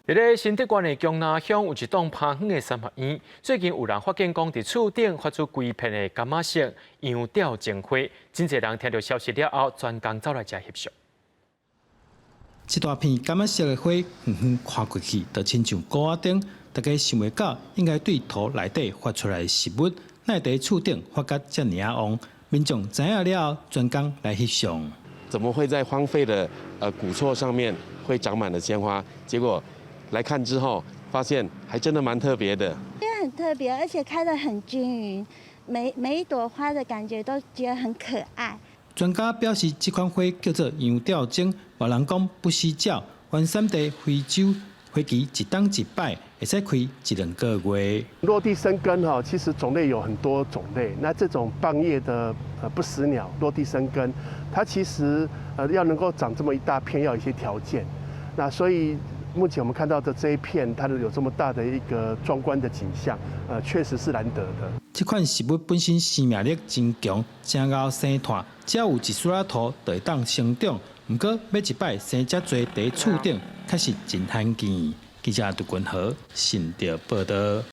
佇咧新竹縣的薑林鄉有一棟偏遠的三合院，最近有人發現講，佇厝頂發出規片的柑仔色羊吊鐘花，真濟人聽著消息了後，專工走來遮翕相。這大片柑仔色的花，遠遠看過去，就親像鼓仔燈。大家想袂到，應該對土內底發出來的植物，哪會佇厝頂發甲遮爾仔旺？民眾知影了後，專工來翕相。怎麼會在荒廢的古厝上面會長滿了鮮花？結果來看之後，發現還真的蠻特別的。因為很特別，而且開得很均勻，每一朵花的感覺都覺得很可愛。專家表示，這款花叫做羊吊鐘，別人講不死鳥，原產地非洲，花期一冬一擺，會使開一兩個月。落地生根哈，其實種類有很多種類。那這種棒葉的不死鳥落地生根，它其實要能夠長這麼一大片，要有一些條件。那所以目前我們看到的這一片，它的有這麼大的一個壯觀的景象，確實是難得的。這款植物本身生命力真強，真𠢕生炭，只要有一絲仔土就會當生長。毋過欲一擺生遮濟佇厝頂，確實真罕見。記者杜君豪，新竹報導。